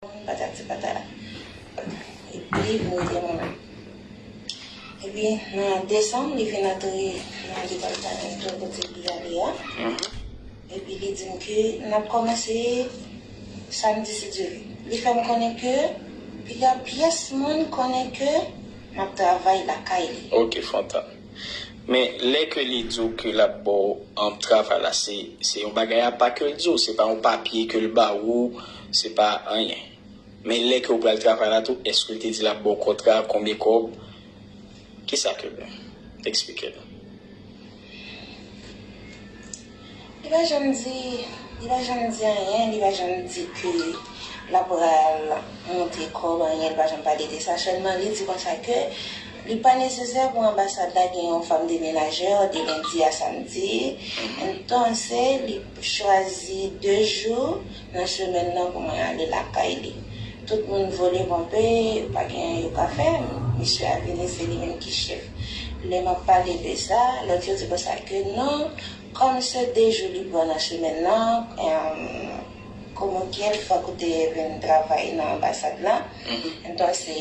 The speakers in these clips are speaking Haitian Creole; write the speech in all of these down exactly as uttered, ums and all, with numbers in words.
Patati patata. Epi m rete mwen menm. Epi nan desanm, li vin antre nan depatman tou kote li ale a. Epi li di m ke n ap kòmanse samdi si Dye vle. Li fè m konnen ke piga pyès moun konnen ke m ap travay lakay li. Ok, Fontan. Men lè ke li di w ke l ap ba w, um, travay la, se, se yon bagay apa ke l di w, se pa yon papye ke l ba ou, se pa anyen. Men lè ke w pral travay la tou, èske l te di l ap ba w kontra, konbyen kòb? Kisa ke l eksplike l? Li pa janm di, li pa janm di anyen, li pa janm di ke l ap pral monte kòb anyen, li pa janm pale de sa. Sèlman li di konsa ke li pa nesesè pou anbasad la gen yon fanm de menajè de lendi a samdi. Entonse, li chwazi de jou nan semèn nan pou mwen ale lakay li. Tout moun vole ponpe, pa gen anyen yo ka fè. Misye a vini, se li menm ki chèf. Lè m ap pale de sa, lòt yo di konsa ke non, kòm se de jou li pran nan semèn nan, em, komokyèl fòk ou te vin travay nan anbasad la. Entonse,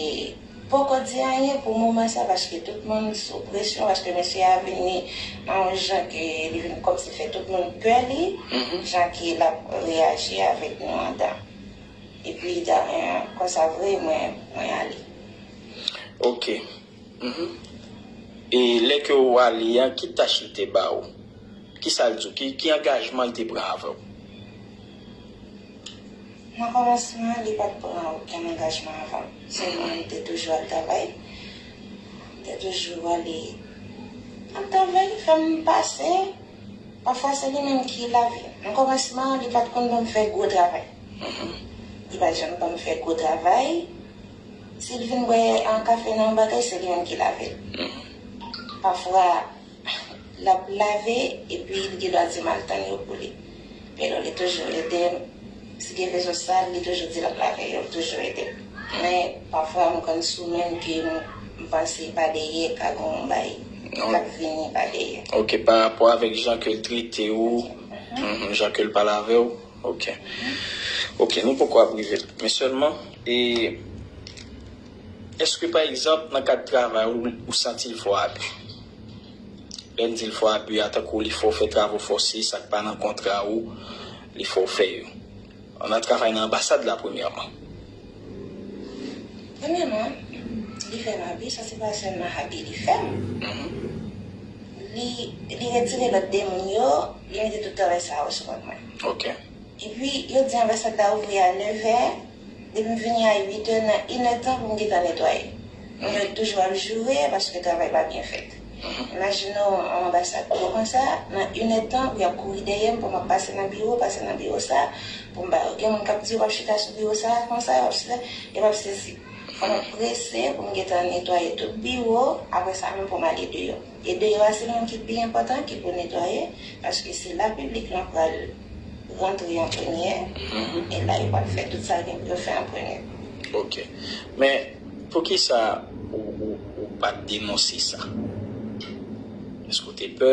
poko di anyen pou moman sa, paske tout moun sou presyon, paske mesye a vini nan yon jan ke li vin kòmsi fè tout moun pè li, jan ke l ap reyaji avèk nou andan. Epi, da, eh, konsa vre, mwen, mwen ale. Ok. Mhm. E lè ke w ale a, ki tach li te ba ou? Kisa l di w? Ki, ki angajman l te pran avè w? Nan kòmansman, li pa t pran okenn angajman avè m. Sèlman, li te toujou al travay. Li te toujou ale al travay, fè m pase. Pafwa, se li menm ki lave. Nan kòmansman, li pa t konn ban m fè gwo travay. Li pa t janm ban m fè gwo travay. Si l vin bwè yon kafe nan yon bagay, se li menm ki lave l. Pafwa, l ap lave, epi li gen dwa di m al tann yo pou li. Pero li toujou ede m. Si gen vezon sal, li toujou di l ap lave yo, li toujou ede m. Men, pafwa, m konn sou menm ke m, m panse pa dèyè ka gen yon bay k ap vini pa dèyè. Ok, pa rapò avèk jan ke l trete w, mhm, jan ke l pale avè w. Ok. Ok, nou poko ap rive la. Men sèlman, e, èske, pa egzanp, nan kad travay ou, ou santi l fè w abi? Lè n di l fè w abi a, tankou li fè w fè travo fòse, sa k pa nan kontra ou, li fè w fè yo. Ann al travay nan anbasad la, premyèman. Premyèman, li fè m abi, sa se pa sèlman abi li fè m. Mhm. Li, li retire lòd de moun yo, li mete tout travay sa yo sou kont mwen. Ok. Epi, yo di anbasad la ouvri a nèvè, depi m vini a uitè, nan inèdtan pou m gentan netwaye. Moun yo toujou ap joure paske travay pa byen fèt. Imajine w, yon anbasad gwo konsa, nan inèdtan, pou y ap kouri dèyè m, pou m ap pase nan biwo, pase nan biwo sa, pou m ba yo. Gen moun k ap di yo p ap chita sou biwo sa, konsa, y ap se-, yo p ap sezi. Fò m prese pou m gentan netwaye tout biwo, apre sa menm pou m ale deyò. E deyò a, se li menm ki pi enpòtan, ki pou netwaye, paske se la piblik lan pral rantre an premye, e la yo pral fè tout sa gen pou yo fè an premye. Ok. Men, poukisa ou, ou, ou pa t denonse sa? Èske w te pè?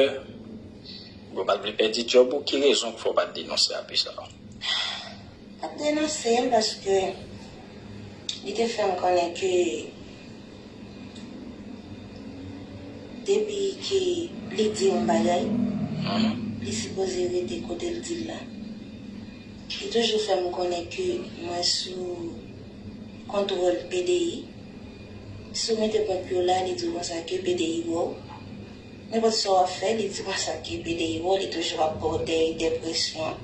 Ou pa t vle pèdi djòb ou? Ki rezon k fè w pa t denonse abi sa? M ap denonse l paske li te fè m konnen ke depi ke li di yon bagay, li sipoze rete kote l di l la. Li toujou fè m konnen ke mwen sou kontwòl P D I. Si w mete pwent pye w la, li di w konsa ke P D I wè w. Nenpòt sa w ap fè, li di konsa ke P D I wè w, li toujou ap ba w dèy de presyon.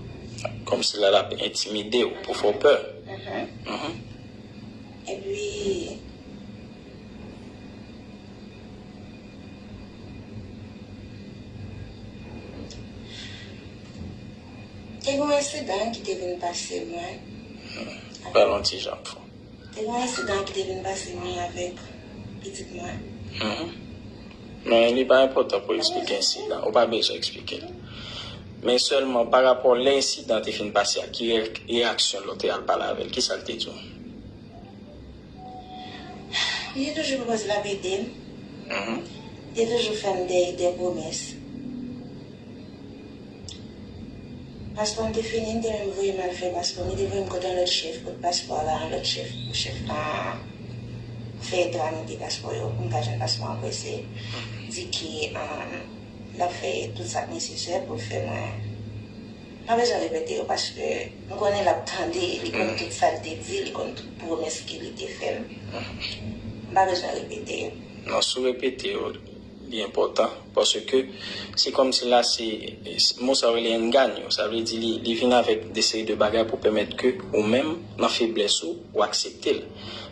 Kòmsi l ap entimide w pou fè w pè. Mhm. Mhm. Epi, te gen yon ensidan ki te vin pase mwen. Mhm. Pale yon ti jan fò. Te gen yon ensidan ki te vin pase mwen avèk pitit mwen. Mhm. Men li pa enpòtan pou eksplike ensidan. Ou pa bezwen eksplike l. Men sèlman pa rapò lè ensidan te fin pase a, ki re-, reyaksyon lè w te al pale avè l? Kisa l te di w? Li te toujou pwopoze l ap ede m. Mhm. Li te toujou fè m de, de pwomès. Paspò m te fini, m te menm voye m al fè paspò m. Li te voye m kote yon lòt chèf, pot paspò a ba yon lòt chèf, pou chèf lan fè tramite paspò yo, pou m ka jwenn paspò an prese. Di ke, um, l ap fè tout sa k nesesè pou l fè mwen. M pa bezwen repete yo, paske m konnen l ap tande, li konn tout sa l te di, li konn tout pwomès ke li te fè m. M pa bezwen repete yo. Non, si w repete yo, li enpòtan, paske se kòmsi la, se, mo sa yo rele engaño, sa vle di li, li vin avèk de seri de bagay pou pèmèt ke ou menm, nan feblès ou, ou aksepte l.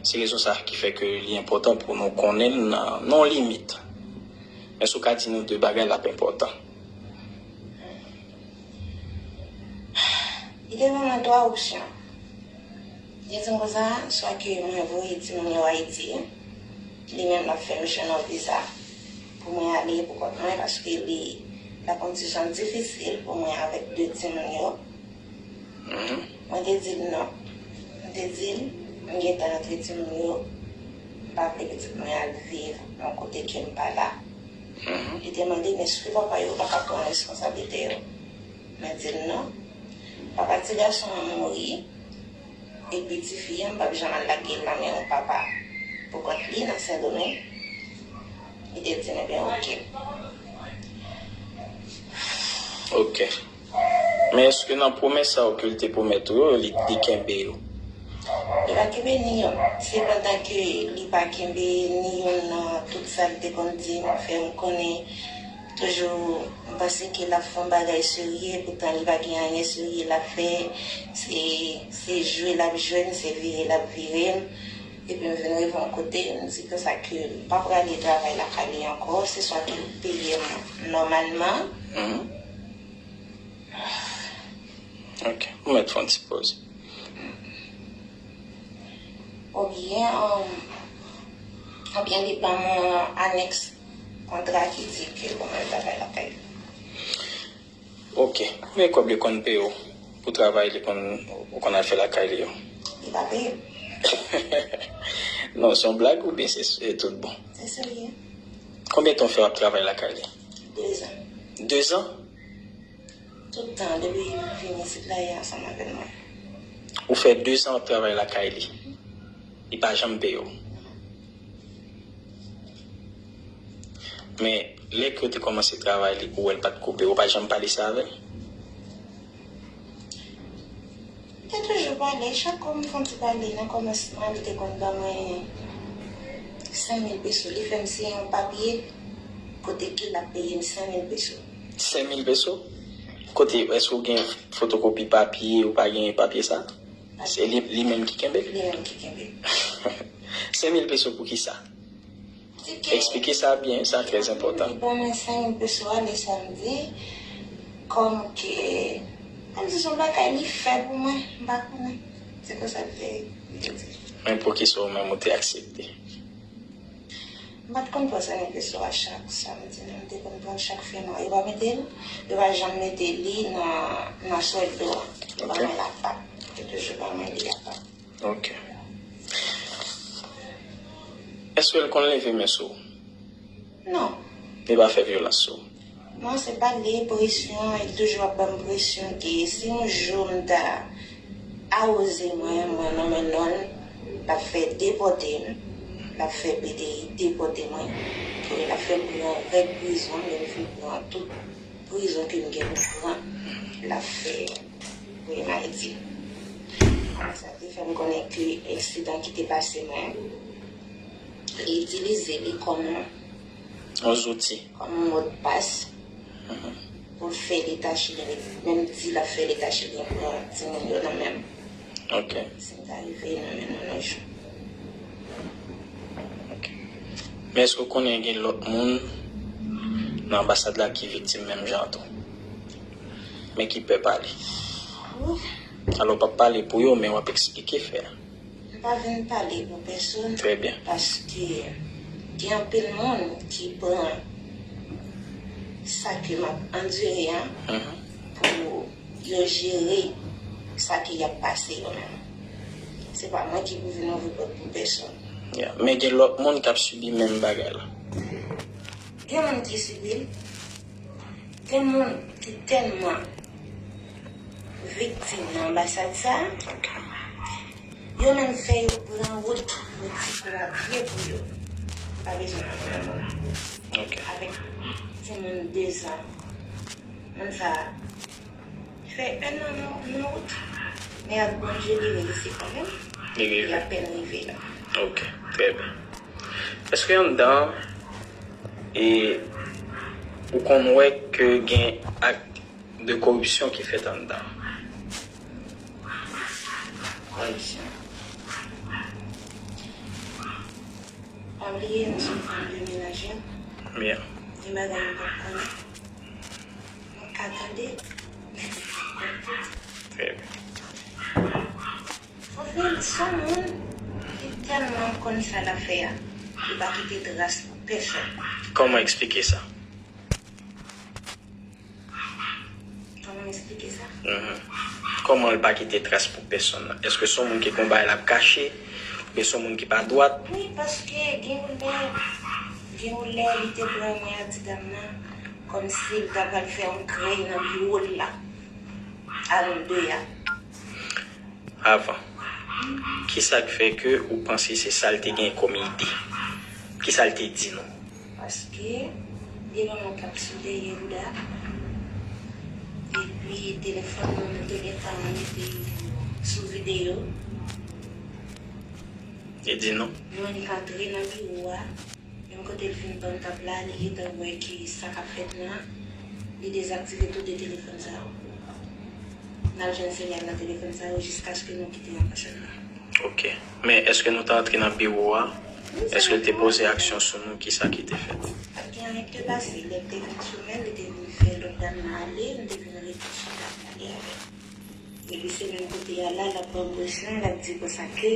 Se rezon sa ki fè ke li enpòtan pou nou konnen l nan, nan yon limit. Men si w ka di nou de bagay, l ap enpòtan. Li te ban mwen twa opsyon. Li te di m konsa, swa ke mwen voye timoun yo Ayiti, li menm l ap fè m jwenn yon viza pou mwen ale pou kont mwen, paske li, l ap yon ti jan difisil pou mwen avèk de timoun yo. Mwen te di l non. Mwen te di l, m gentan antre timoun yo, m pa vle pitit mwen al viv yon kote ke m pa la. Li te mande m èske papa yo pa ka pran responsablite yo. Mwen di l non. Papa ti gason an mouri, epi tifi an, m p ap janm al lage l nan men yon papa pou kont li nan Sendomeng. Li te di m, ebyen, oke. Ok. Men èske nan pwomès sa yo ke l te pwomèt ou yo, li, li kenbe yo? Li pa kenbe ni yonn. Se pandan ke li pa kenbe ni yonn nan tout sa l te konn di m, fè m konnen toujou, m panse ke l ap fè yon bagay serye, poutan li pa gen anyen serye l ap fè. Se, se jwe l ap jwe m, se vire l ap vire m. Epi m vin rive yon kote, m di konsa ke m pa prale travay lakay li ankò, se swa ke l peye m nòmalman. Ok, ou mèt fè yon ti poz. Oubyen, um, oubyen li ban m yon anèks kontra ki di ke pou mwen travay lakay li. Ok, konbyen kòb li konn peye w pou travay li konn, ou konn al fè lakay li yo? Li pa peye m. Non, se yon blag oubyen se, se tout bon? Se serye. Konbyen tan w fè w ap travay lakay li? Dezan. Dezan? Tout tan, depi l vin isit la, li ansanm avè mwen. Ou fè dezan w ap travay lakay li. Li pa janm peye w. Men, lè ke w te kòmanse travay li pou w wè l pa t ko peye w, ou pa t janm pale sa avè l? Te toujou pale, chak kou m fè yon ti pale nan kòmansman, li te konn ban mwen senk mil peso. Li fè m siyen yon papye kote ke l ap peye m senk mil peso. Senk mil peso? Kote, èske w gen fotokopi papye, ou pa gen papye sa? Se li, li menm ki kenbe? Li menm ki kenbe. Senk mil peso pou ki sa? Eksplike sa byen, sa trè enpòtan. Li ban mwen senk mil peso a le samdi, kòm ke, kòm si se yon bagay li fè pou mwen, m pa konnen. Se konsa li te, li te di. Men poukisa ou menm ou te aksepte? M pa t konn pran senk mil peso a chak samdi, non, m te konn pran l chak fenwa. Yo pa mete l, yo pa janm mete li nan, nan sòldo a. Yo ba mwen l apa. Yo toujou ba mwen li apa. Ok. Èske l konn leve men sou ou? Non. Li pa fè vyolans sou ou? Non, se pa li, presyon, li toujou ap ban m presyon ke si yon jou m ta awoze mwen, mwen nonmen non l, l ap fè depòte m, l ap fè B D I depòte mwen, oubyen l ap fè m pran yon règ prizon, men m fin pran tout prizon ke m gen pou pran, l ap fè voye m Ayiti. Sa te fè m konnen ke ensidan ki te pase mwen, li itilize li kòm yon yon zouti, kòm yon modpas pou l fè Leta chilyen, menm di l ap fè Leta chilyen pran timoun yo nan men m. Ok. Si m ta rive nan men nou yon jou. Ok. Men èske w konnen gen lòt moun nan anbasad la ki viktim menm jan tou? Men ki pè pale? Wi. Alò, w p ap pale pou yo, men w ap eksplike fè a. M pa vin pale pou pèsonn. Trè byen. Paske gen anpil moun ki pran sa ke m ap andire an pou yo jere sa ke y ap pase yo menm. Se pa mwen ki pou vin ouvri pòt pou pèsonn. Ya, men gen lòt moun k ap sibi menm bagay la. Gen moun ki sibi l. Gen moun ki tèlman viktim nan anbasad sa a. Yo menm fè yo pran wout Meksiko a pye pou yo. Pa bezwen pran wout avèk timoun dezan. Moun sa a fè enn an nan, nan wout. Men ak Bondye, li reyisi kanmenm. Li rive. Li apèn rive la. Ok, trè byen. Èske anndan, e, ou konn wè ke gen ak de koripsyon ki fèt anndan? Koripsyon. Pa bliye, nou se fanm de menaj yo. Byen. Gen bagay nou pa konnen. Nou ka tande. Trè byen. Anfen, se yon moun ki tèlman konn sa l ap fè a, li pa kite tras pou pèsonn. Kòman eksplike sa? Kòman m eksplike sa? Mhm. Kòman l pa kite tras pou pèsonn nan? Èske se yon moun ki gon bagay l ap kache? Oubyen se yon moun ki pa dwat? Wi, paske gen yon lè, gen yon lè li te pran mwen ak ti dam nan kòmsi l ta pral fè yon krèy nan biwo l la. A nou de a. Avan, kisa k fè ke ou panse se sa l te gen kòm ide? Kisa l te di nou? Paske gen yon moun k ap sou dèyè Louda. Epi telefòn nou, nou te gentan mete sou videyo. Li di nou? Nou annik antre nan biwo a. Menm kote l fin ban m tab la, li gentan wè ki sa k ap fèt la. Li dezaktive tou de telefòn sa yo. N al jwenn siyal nan telefòn sa yo jiskaske nou kite anbasad la. Ok. Men èske nou te antre nan biwo a? Wi, èske l te poze aksyon sou nou? Kisa ki te fèt? Pa t gen anyen ki te pase. Lè m te vin sou men, li te vin fè lòt dam nan ale, m te vin rete sou tab la, li avè l. Epi se menm kote a la, l ap ban m presyon, l ap di konsa ke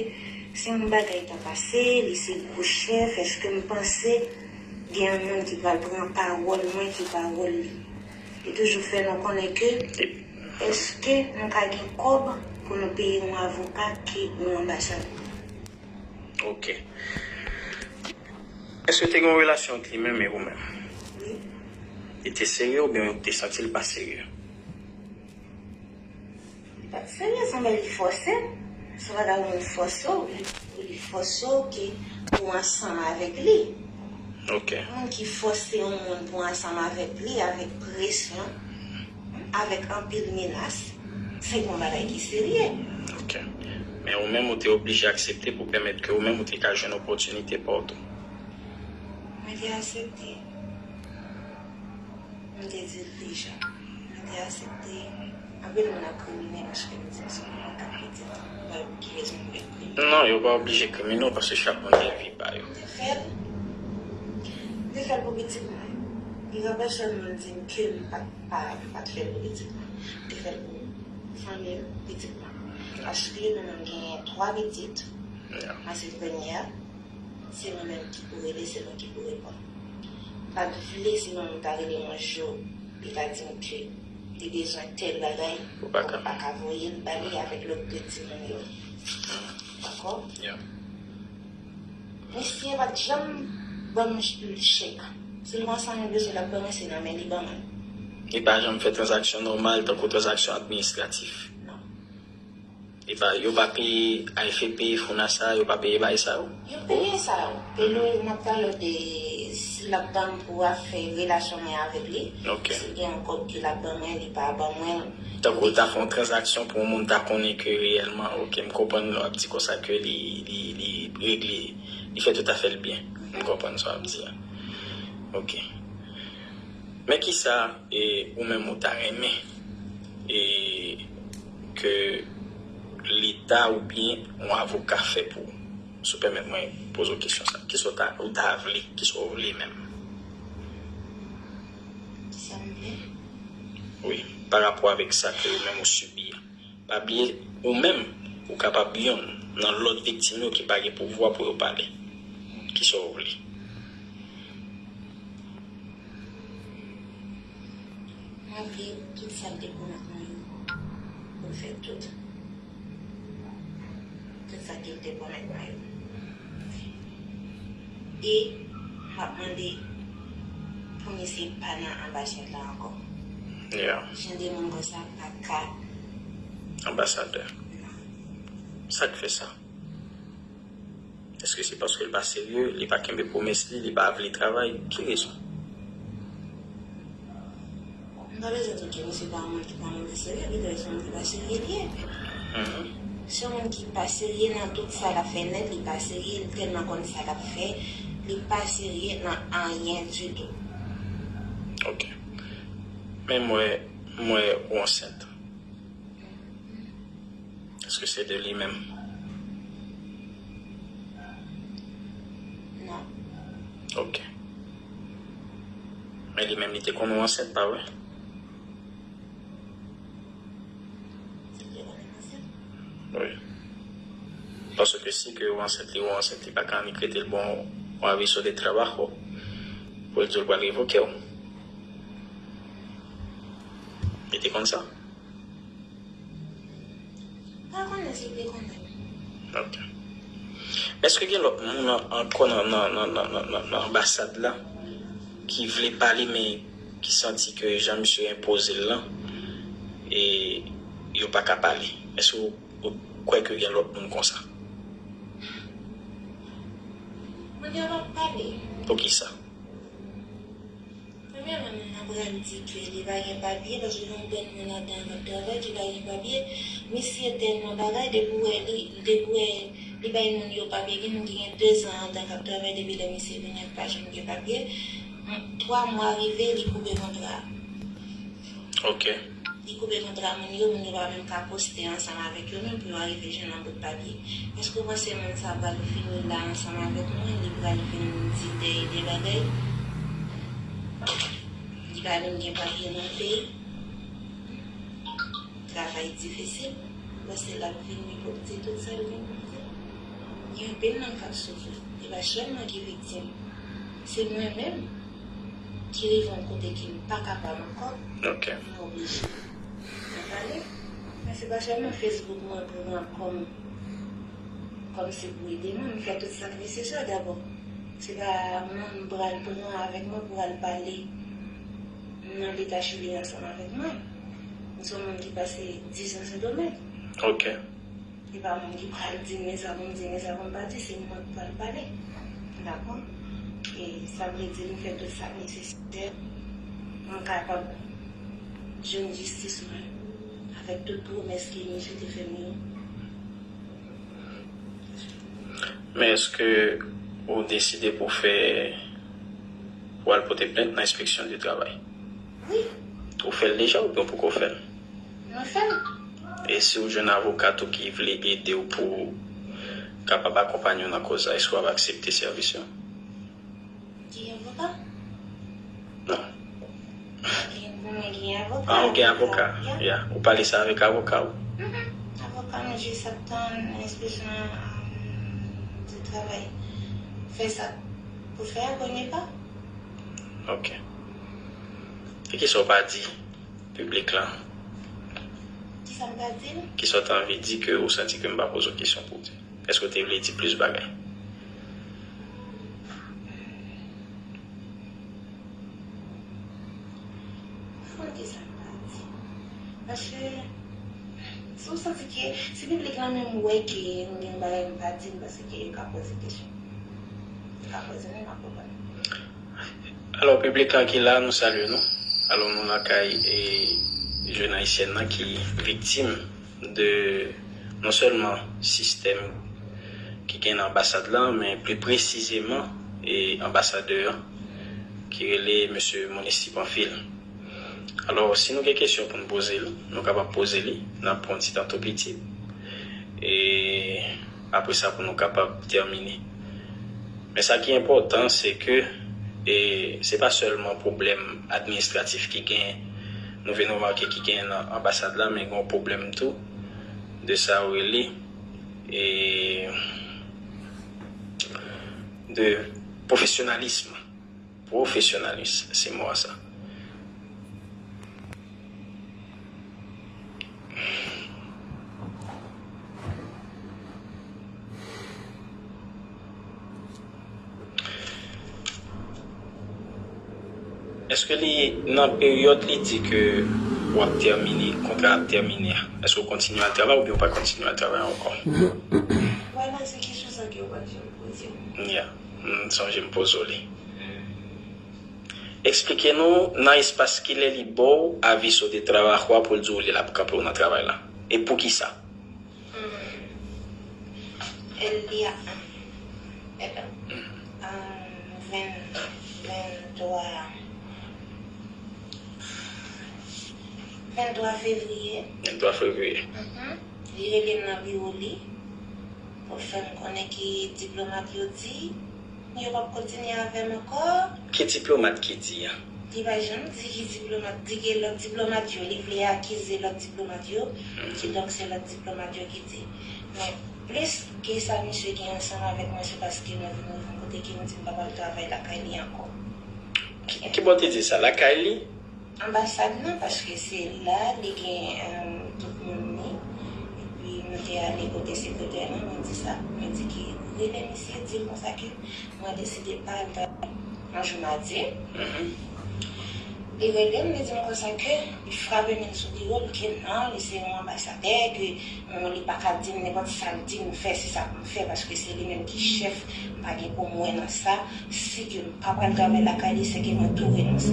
si yon bagay ta pase, li se gwo chèf, èske m panse gen yon moun ki pral pran pawòl mwen ki pawòl li? Li toujou fè nou konnen ke èske nou ka gen kòb pou nou peye yon avoka ki yon anbasad? Ok. Èske w te gen yon relasyon ak li menm e ou menm? Wi. Li te serye oubyen ou te santi l pa serye? Li pa t serye, sanble li fòse m. Se yon bagay moun fòse w, li, li fòse w ke pou w ansanm avèk li. Ok. Yon moun ki fòse yon moun pou w ansanm avèk li avèk presyon, avèk anpil menas, se yon bagay ki serye. Ok. Men ou menm, ou te oblije aksepte pou pèmèt ke ou menm ou te ka jwenn opòtinite pa w tou. Mwen te aksepte. M te di l deja. M te aksepte. Anpil moun ap krimine paske m di m se yon moun k ap pitit. Mwen ki rezon pou yo krimine? Non, yo pa oblije krimine w paske chak moun gen vi pa yo. M te fè l. M te fè l pou pitit mwen. Li pa pèsonn moun di m ke m pa t, pa, m pa t fè l pou pitit mwen. M te fè l pou fanmi m, pitit mwen. Paske nou menm genyen twa pitit. Yeah. Mwen se premye a. Se mwen menm ki pou rele, se mwen ki pou reponn. M pa t vle si yon moun ta rele mwen jou, li ta di m ke li bezwen tèl bagay, pou pa ka, pou pa ka voye l ba li avèk lòt de timoun yo. Dakò? Yeah. Misye pa t janm ban m ch-, chèk. Si l wè sa mwen bezwen, l ap ban mwen, se nan men li ban mwen. Li pa janm fè tranzaksyon nòmal, tankou tranzaksyon administratif. Non. Li pa, yo pa peye A F P, Fonasa, yo pa peye bagay sa yo? Yo peye sa yo. E nou, m ap pale w de si l ap ban m pou afè relasyon mwen avèk li. Ok. Si gen yon kòb ke l ap ban mwen, li pa ban mwen. Tankou l ta fè yon tranzaksyon pou yon moun ta konnen ke reyèlman, ok, m konprann lè w ap di konsa ke li, li, li regle, li fè tout afè l byen. M konprann sa w ap di a. Ok. Men kisa, e, ou menm ou ta renmen, e, ke Leta oubyen yon avoka fè pou ou? Si w pèmèt mwen poze w kesyon sa. Kisa w ta, ou ta vle? Kisa w vle menm? Kisa m vle? Wi, pa rapò avèk sa ke ou menm ou sibi a. Pa bliye, ou menm, ou kapab yonn nan lòt viktim yo ki pa gen pouvwa pou yo pale. Kisa w vle? Mwen vle tout sa l te pwomèt mwen yo, pou l fè tout. Tout sa ke l te pwomèt mwen yo. E m ap mande pou misye pa nan anbasad la ankò. Yeah. Jan de moun konsa pa ka anbasadè. Sa k fè sa? Èske se paske l pa serye, li pa kenbe pwomès li, li pa vle travay? Ki rezon? M pa bezwen di ke misye pa yon moun ki pa yon moun ki serye, li se yon moun ki pa serye li ye. Mhm. Se yon moun ki pa serye nan tout sa l ap fè nèt, li pa serye, li tèlman konn sa l ap fè, li pa serye nan anyen ditou. Ok. Men m wè, m wè ou ansent. Èske se de li menm? Non. Ok. Men li menm li te konnen w ansent, pa vre? Wi. Paske si ke ou ansent li, ou ansent li pa ka annik rete l bon, ou aviso de trabajo pou l di w l pral revoke w. Li te konn sa? Pa konnen si l te konnen. Ok. Èske gen lòt moun an- ankò nan, nan, nan, nan, nan, nan, nan anbasad la ki vle pale, men ki santi ke jan misye enpoze l lan, e yo pa ka pale? Èske ou, ou kwè ke gen lòt moun konsa? Moun yo p ap pale. Poukisa? Premyèman, moun nan pral di ke li pa gen papye, paske gen yon bann moun ladan k ap travay ki pa gen papye. Misye tèlman bagay, depi w wè li, depi w wè li bay moun yo papye, gen moun ki gen dezan andan k ap travay, depi lè misye vini, li pa janm gen papye. Twa mwa rive, li koupe kontra a. Ok. Li koupe kontra moun yo, moun yo pa menm ka poste ansanm avèk yo menm pou yo arive jwenn yon bout papye. Èske w panse moun sa pral fini la ansanm avèk mwen? Li pral vin di de, de bagay? Li pa menm gen papye nan peyi. Travay difisil. Ou panse l ap vin li pou l di tout sa l gen pou l di? Gen anpil moun k ap soufri. E pa sèl mwen ki viktim. Se mwen menm ki rive yon kote ke m pa kapab ankò. Ok. M oblije. Mwen pale. Men se pa sèlman Facebook mwen pran kòm, kòm se pou ede mwen. M fè tout sa k nesesè dabò. Se pa moun m pral pran avèk mwen pou al pale nan leta Chili ansanm avèk mwen. M se yon moun ki pase diz an Sendomeng. Ok. E pa moun ki pral di men sa pou m di, men sa pou m pa di, se mwen ki pral pale. Dakò? E sa vle di nou fè tout sa k nesesè pou m kapab jwenn jistis mwen avèk tout pwomès ke misye te fè m yo. Men èske ou deside pou fè, pou al pote plent nan enspeksyon de travay? Wi. Ou fè l deja oubyen ou poko fè l? Mwen fè l. E si w jwenn avoka tou ki vle ede w pou kapab akonpanye w nan kòz la, èske w ap aksepte sèvis yo? Ki avoka? Non. Gen, pou mwen gen avoka. Ah, ou gen avoka. Ya. Ya. Ou pale sa avèk avoka w? Mhm. Avoka m jis ap tann enspeksyon, um, de travay fè sa pou fè a premye pa. Ok. E kisa w pa di piblik la? Kisa m pa di l? Kisa w ta anvi di ke ou santi ke m pa poze w kesyon pou w di? Èske w te vle di plis bagay? Pa konn kisa m pa di. Paske, si w santi ke, si piblik la menm wè ke m gen yon bagay m pa di, m panse ke yo ka poze kesyon. Yo ka poze, men m ap reponn. Alò, piblik la ki la, nou salye nou. Alò, nou lakay, e, jèn ayisyèn nan ki viktim de non sèlman sistèm ki gen nan anbasad la, men pli presizeman, e, anbasadè an, ki rele mesye Monisip Anfil. Alò, si nou gen kesyon pou nou poze l, nou kapab poze li, n ap pran yon ti tan tou piti. E apre sa, pou nou kapab tèmine. Men sa ki enpòtan, se ke, e, se pa sèlman pwoblèm administratif ki gen, nou vin remake ki gen nan anbasad la, men gen yon pwoblèm tou de sa yo rele, e, de pwofesyonalis. Pwofesyonalis, se mo a sa. Èske li nan peryòd li di ke w ap tèmine, kontra a ap tèmine a? Èske w kontinye al travay oubyen w pa kontinye al travay ankò? Wè la, se kesyon sa ke w pa t janm poze m. Ya, m sonje m poze w li. Eksplike nou nan espas kilè li ba w aviso de trabajo a pou l di w li l ap kanpe w nan travay la. E poukisa? El día, perdón, um, ven, ventwa, ventwa fevriye. Ventwa fevriye. Mhm. Li rele m nan biwo li pou fè m konnen ke diplomat yo di yo p ap kontinye avè m ankò. Ki diplomat ki di a? Li pa janm di ki diplomat, di ke lòt diplomat yo, li vle akize lòt diplomat yo, kidonk se lòt diplomat yo ki di. Men plis ke sa misye gen ansanm avèk mwen, se paske mwen vin rive yon kote ke m di m pa pral travay lakay li ankò. Ki, ki bò te di sa? Lakay li? Anbasad lan, paske se la li gen, em, tout moun li. Epi mwen te ale kote sekretè lan, mwen di sa, mwen di ke rele misye, di l konsa ke mwen deside pa al travay. Yon jou madi, li rele m, li di m konsa ke li frape men l sou biwo l, ke non, li se yon anbasadè, ke, bon, li pa ka di m nenpòt sa l di m fè, se sa pou m fè, paske se li menm ki chèf, m pa gen pou m wè nan sa. Si ke m pa pral travay lakay li, se ke mwen tou renonse.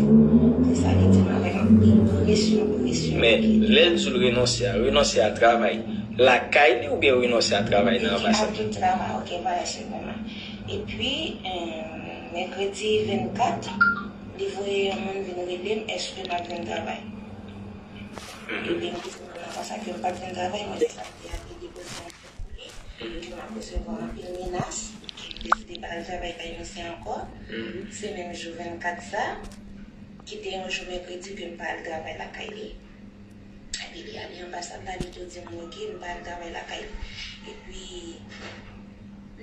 Se sa li di m avèk anpil presyon, presyon. Men lè l di w l renonse a, renonse a travay lakay li oubyen renonse a travay nan anbasad? Li di a tout travay, ok, vwala se vrèman. Epi, eh, mèkredi vennkat, li voye yon moun vin rele m, èske m ap vin travay? Ebyen, m di se vrèman konsa ke m p ap vin travay, mwen se sa m te ale depoze yon plent pou li, ke m ap resevwa anpil menas, ke m deside pa al travay kay misye ankò. Se menm jou vennkat sa, ki te yon jou mèkredi, ke m pa al travay lakay li. Epi li ale anbasad la, li tou di m, ok, m pa al travay lakay li. Epi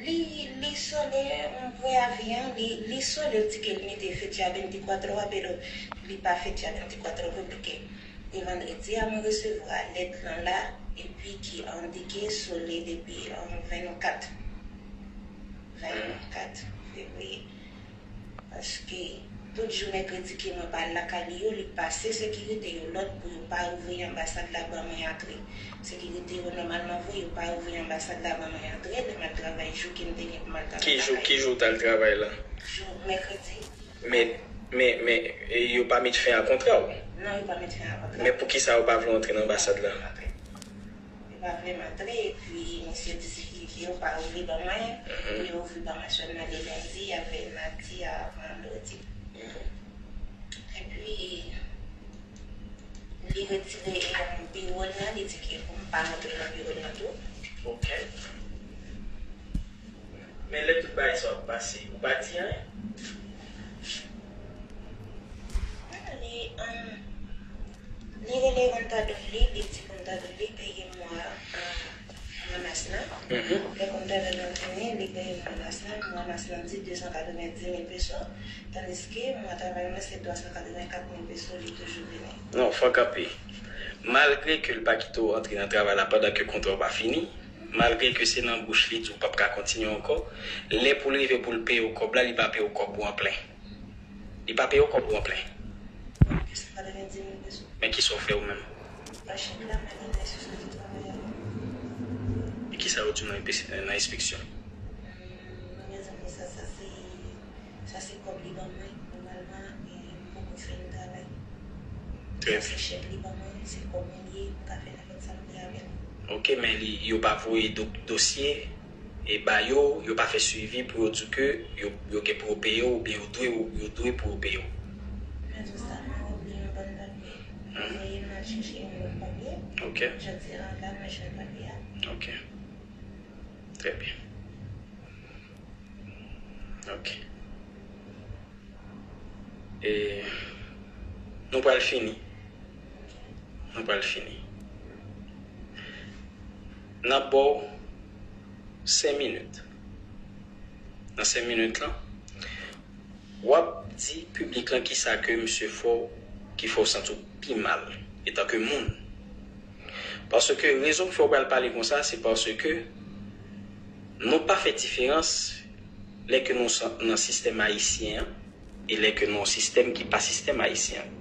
li, li sole yon preavi an, li, li sole, li di ke li mete fecha vennkat a, pero li pa fecha vennkat, paske e vandredi a mwen resevwa lèt lan la, epi ki endike sole depi, um, vennkat, vennkat fevriye. Paske tout jou mèkredi ke mwen pa al lakay li yo, li pase sekirite yo lòd pou yo pa ouvri anbasad la ban mwen antre. Sekirite yo nòmalman vre, yo pa ouvri anbasad la ban mwen antre, lè m al travay jou ke m te gen pou m al travay lakay li. Ki jou, ki jou w t al travay la? Jou mèkredi. Men, men, men, e, yo pa met fen a kontra w? Non, yo pa met fen a kontra. Men poukisa yo pa vle w antre nan anbasad la? Yo pa vle m antre, epi misye di sekirite yo pa ouvri ban mwen, yo ouvri ban mwen sèlman le lendi avèk madi a vandredi. Epi, li retire, e, biwo l lan, li di ke pou m pa antre nan biwo l lan tou. Ok. Men lè tout bagay sa yo ap pase, ou pa di anyen? Li, um, li rele kontadò li, li di kontadò li peye mwa, um, mwa mas lan. Lè kontadò li vini, li peye mwa mas lan, mwa mas lan di de san katrevenndis mil peso, tandiske mwa travay mwen se twa san katrevenkat mil peso, li toujou vini. Non, fò w kanpe. Malgre ke l pa kite w antre nan travay la pandan ke kontra w pa fini, malgre ke se nan bouch li di w p ap ka kontinye ankò, lè pou l rive pou l peye w kòb la, li pa peye w kòb ou an plen. Li pa peye w kòb ou an plen. Men kisa w fè ou menm? E kisa yo di w nan enpe-, nan enspeksyon? Sa se kòb li ban mwen. Nòmalman, e, m poko fè yon travay. Sa se chèk li ban mwen, se kòb mwen li ye, m ka fè nenpòt sa m vle avè l. Ok, men li, yo pa voye do-, dosye e ba yo, yo pa fè swivi pou yo di w ke yo, yo gen pou yo peye w oubyen yo dwe, yo dwe pou yo peye w. Mwen di w sa, m oubli yon bann papye. Mwen voye m al chèche yon lòt papye. Ok. Jodi a la, mwen jwenn papye a. Ok. Trè byen. Ok. E, nou pral fini. Nou pral fini. N ap ba w senk minit. Nan senk minit lan, w ap di piblik lan kisa ke misye fè w ki fè w santi w pi mal etanke moun. Paske rezon k fè w pral pale konsa, se paske nou pa fè diferans lè ke nou sa-, nan sistèm ayisyen an e lè ke nou yon sistèm ki pa sistèm ayisyen an.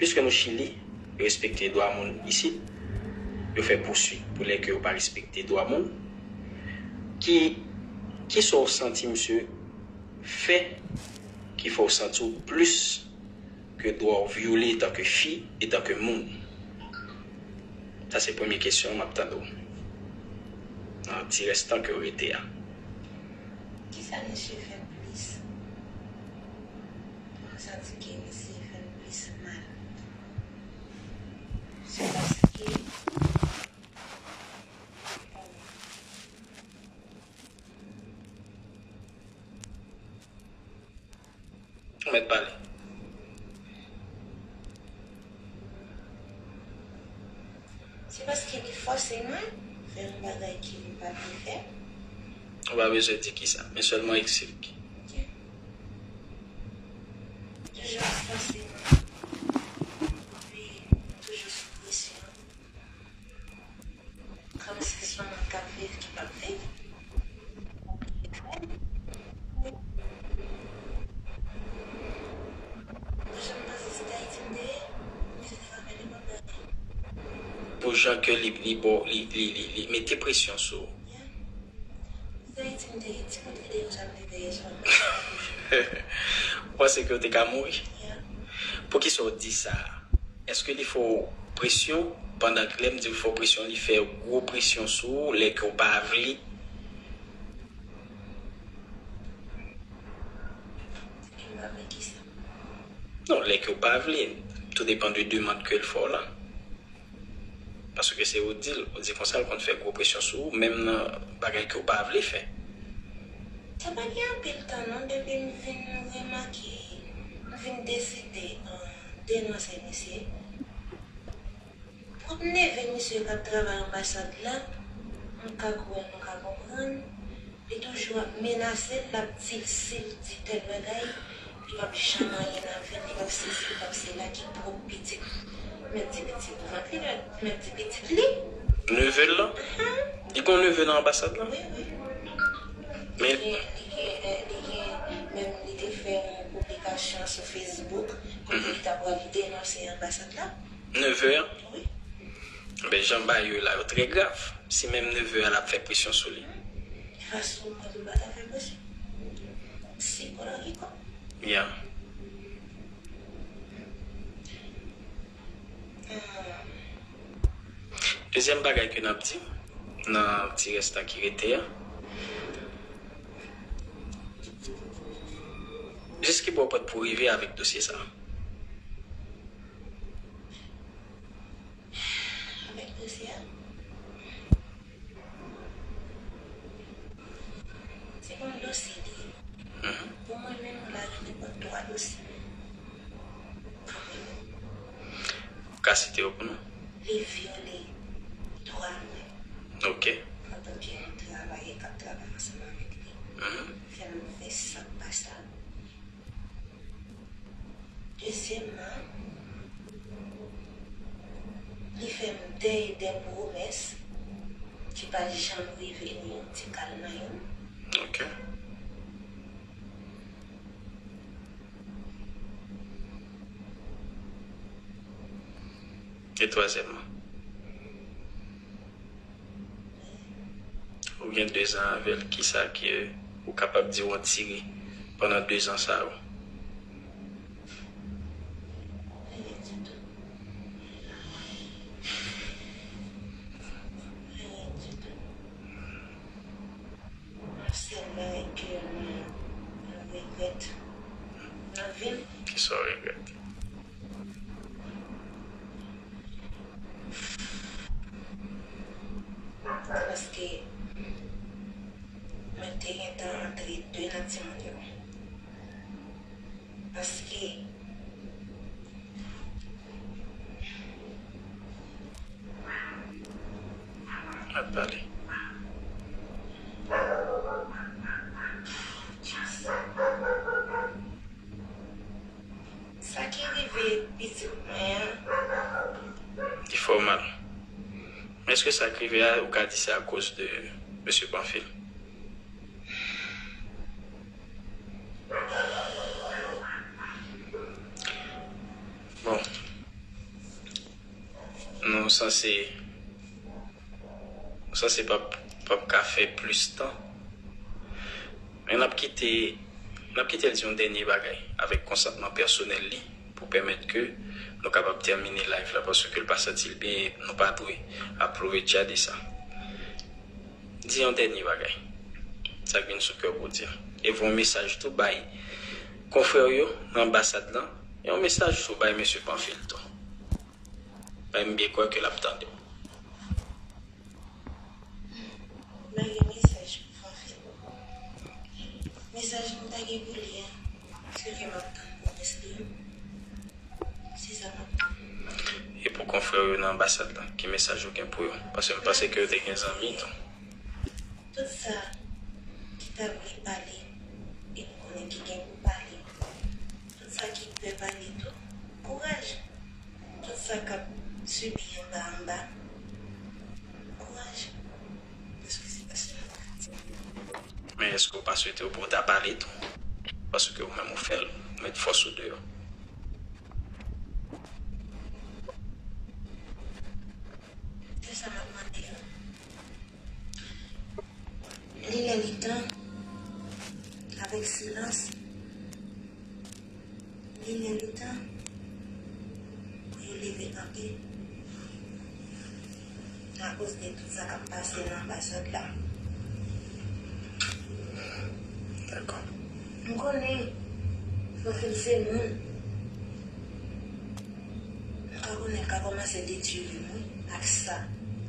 Piske nou Chili, yo respekte dwa moun isit, yo fè pouswit pou lè ke yo pa respekte dwa moun. Ki, kisa w santi misye fè ki fè w santi w plis ke dwa w vyole etanke fi, etanke moun? Sa se premye kesyon m ap tande w nan ti rès tan ke w rete a. Kisa misye fè plis? Mwen santi ke misye fè m plis mal. Se paske Ou mèt pale. Se paske li fòse mwen fè yon bagay ke m pa vle fè. Ou pa bezwen di kisa, men sèlman eksplike. Ok. Toujou fòse mwen. Epi, toujou sou presyon. Kòmsi se yon moun k ap viv ki p ap viv. Pou jan m panse se t Ayiti m te ye, misye te ka fè nenpòt bagay. Pou jan ke li, li, bo- li, li, li, li mete presyon sou ou. Yeah. Se t Ayiti m te ye, ti kout videyo sa m te fè yè swa. Ou panse ke w te ka mouri? Yeah. Poukisa w di sa? Èske li fè w presyon? Pandan ke lè m di l fè w presyon, li fè gwo presyon sou ou lè ke w pa vle? Li pa vle kisa? Non, lè ke w pa vle, tou depann de demann ke l fè w la. Paske se ou di l, ou di konsa l konn fè gwo presyon sou ou, menm nan bagay ke w pa vle fè. Sa pa gen anpil tan non, depi m vin remake, m vin deside, euh, denonse misye. Pwòp neve misye k ap travay anbasad la, m ka kwè, m ka konprann. Li toujou ap menase l, l ap di l, si l di tèl bagay, li p ap janm anyen nan vi l, li p ap sesi, li p ap sela, ki pwòp pitit. Mèt di pitit vant li, mèt, mèt di pitit li. Neve l lan? Ahan. Li gon neve nan anbasad la? Wi, wi. Men li gen, li gen, eh, li gen, menm li te fè yon piblikasyon sou Facebook, kote li ta pral denonse anbasad la. Neve a? Wi. Ben, jan bagay yo la, yo trè grav. Si menm neve a l ap fè presyon sou li. Fason mwen tou pa ta fè presyon. Sikolojikman. Ya. Hmm. Dezyèm bagay ke n ap di, nan ti rès tan ki rete a, jis ki bò w pran pou rive avèk dosye sa a? Avèk dosye a? Se pa yon dosye li ye. Mhm. Pou mwen menm, m lage nenpòt twa dosye. Kanmenm. Ou ka site yo pou nou? Li vyole dwa mwen. Ok. Antanke yon travayè k ap travay ansanm avèk li. Mhm. Fè m fè sa k pa sa. Dezyèmman, li fè m de, de pwomès ki pa janm rive, ni yon ti kal nan youn. Ok. E twazyèmman? Ou gen dezan avè l, kisa ke ou kapab di w an tire pandan dezan sa yo? Anyen ditou. Anyen ditou. Sèl bagay ke mwen regrèt nan vi m. Kisa w regrèt? Paske mwen te gentan antre de nan timoun yo. Paske Ap pale. Sa ki rive pitit mwen an. Li fè w mal. Men èske sa k rive a, ou ka di se akoz de mesye Banfil? Bon, sanse, sanse p ap, p ap ka fè plis tan. Men n ap kite, n ap kite l di yon dènye bagay avèk konsantman pèsonèl li pou pèmèt ke nou kapab tèmine live la, paske l pa santi l byen e nou pa dwe ap plowe tcha de sa. Di yon dènye bagay. Sa k vin sou kè w pou w di l. E voye yon mesaj tou bay konfrè w yo nan anbasad lan. E yon mesaj tou bay mesye Panfil tou. Bay m byen kwè ke l ap tande w. Mwen gen mesaj pou Fanfil. Mesaj m ta gen pou li a, se ke m ap tann pwomès li an. Se sa m ap tann. E pou konfrè w yo nan anbasad la, ki mesaj ou gen pou yo? Paske m panse ke yo te gen zanmi tou. Tout sa ki ta vle pale, e m konnen ki gen pou pale. Tout sa ki pè pale tou, kouraj. Tout sa k ap sibi anba anba, kouraj. Paske se pa sèlman katye. Men èske w pa swete w pou w ta pale tou? Paske ou menm ou fè l, ou met fòs ou deyò. Se sa m ap mande a. Li lè li tan, avèk silans, li lè li tan pou yo leve kanpe akoz de tout sa k ap pase nan anbasad la. Dakò. M konnen Fanfil se moun. M ka konnen l ka kòmanse detwi li, wi, ak sa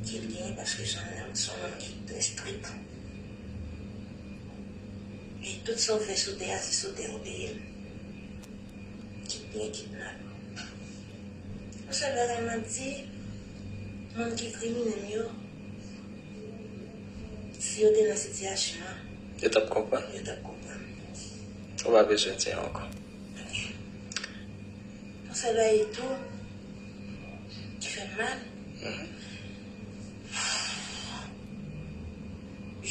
ke l genyen, paske se yon nonm, se yon nonm ki trè strik. E tout sa w fè sou tè a, se sou tè a w peye l. Kit byen, kit mal. Yon sèl bagay m ap di, moun ki krimine m yo, si yo te nan sitiyasyon an, yo t ap konprann. Yo t ap konprann. Ou pa bezwen di ankò. Ok. Yon sèl bagay tou ki fè m mal. Mhm.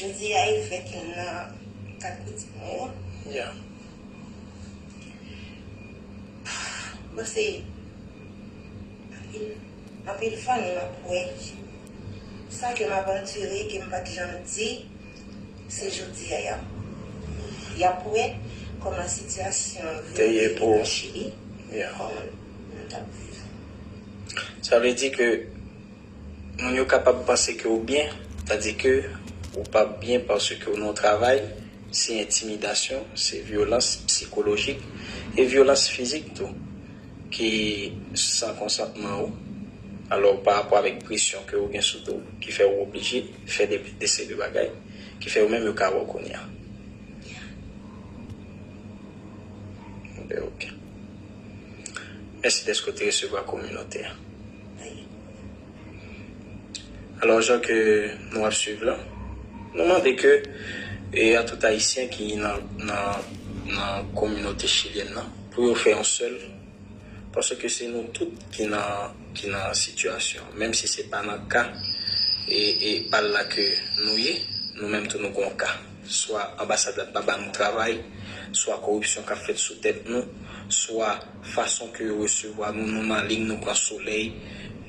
Jodi a, e fèt youn nan kat pitit mwen yo. Yeah. Bon, se anpil, anpil fanmi m ap wè. Sa ke m ap andire, ke m pa t janm di, se jodi a y ap, y ap wè kòman sitiyasyon an vin vini nan Chili, yeah, kòman nou t ap viv. Sa vle di ke moun yo kapab panse ke w byen, tandike w pa byen paske w nan yon travay, se entimidasyon, se vyolans sikolojik e vyolans fizik tou, ki san konsantman ou. Alò, pa rapò avèk presyon ke w gen sou do w, ki fè w oblije fè de, de seri de bagay, ki fè yo menm yo ka wè w kounye a. Enben, ok. Mèsi dèske w te resevwa kominote a. Alò, jan ke nou ap swiv la, nou mande ke, e, a tout Ayisyen ki nan, nan, nan kominote chilyèn nan, pou yo fè yon sèl, paske se nou tout ki nan, ki nan sitiyasyon. Menm si se pa nan ka, e, e pa l la ke nou ye, nou menm tou nou gen yon ka. Swa anbasad la pa ba nou travay, swa koripsyon k ap fèt sou tèt nou, swa fason ke yo resevwa nou, nou nan liy, nou pran solèy,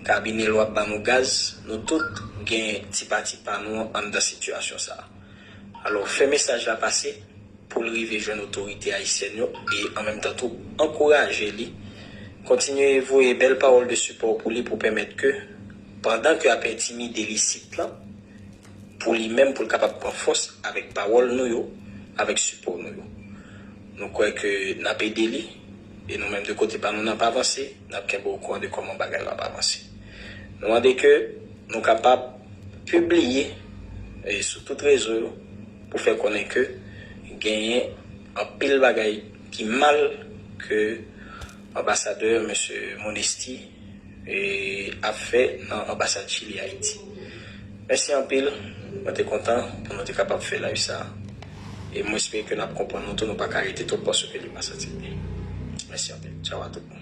kabinè lwa ap ba nou gaz, nou tout gen ti pati pa nou anndan sitiyasyon sa a. Alò, fè mesaj la pase pou l rive jwenn otorite ayisyèn yo e an menm tan tou ankouraje li. Kontinye voye bèl pawòl de sipò pou li pou pèmèt ke, pandan ke y ap entimide l isit lan, pou li menm, pou l kapab pran fòs avèk pawòl nou yo, avèk sipò nou yo. Nou kwè ke n ap ede li, e nou menm de kote pa nou, n ap avanse, n ap kenbe okouran de kòman bagay yo ap avanse. Nou mande ke nou kapab pibliye, e, sou tout rezo yo pou fè konnen ke genyen anpil bagay ki mal ke anbasadè, mesye Monesti, e, ap fè nan anbasad Chili Ayiti. Mèsi anpil. Mwen te kontan pou nou te kapab fè live sa. E mwen espere ke n ap konprann nou tou, nou pa ka rete twòp paske li pa santi l byen. Mèsi anpil. Tchaw a tout moun.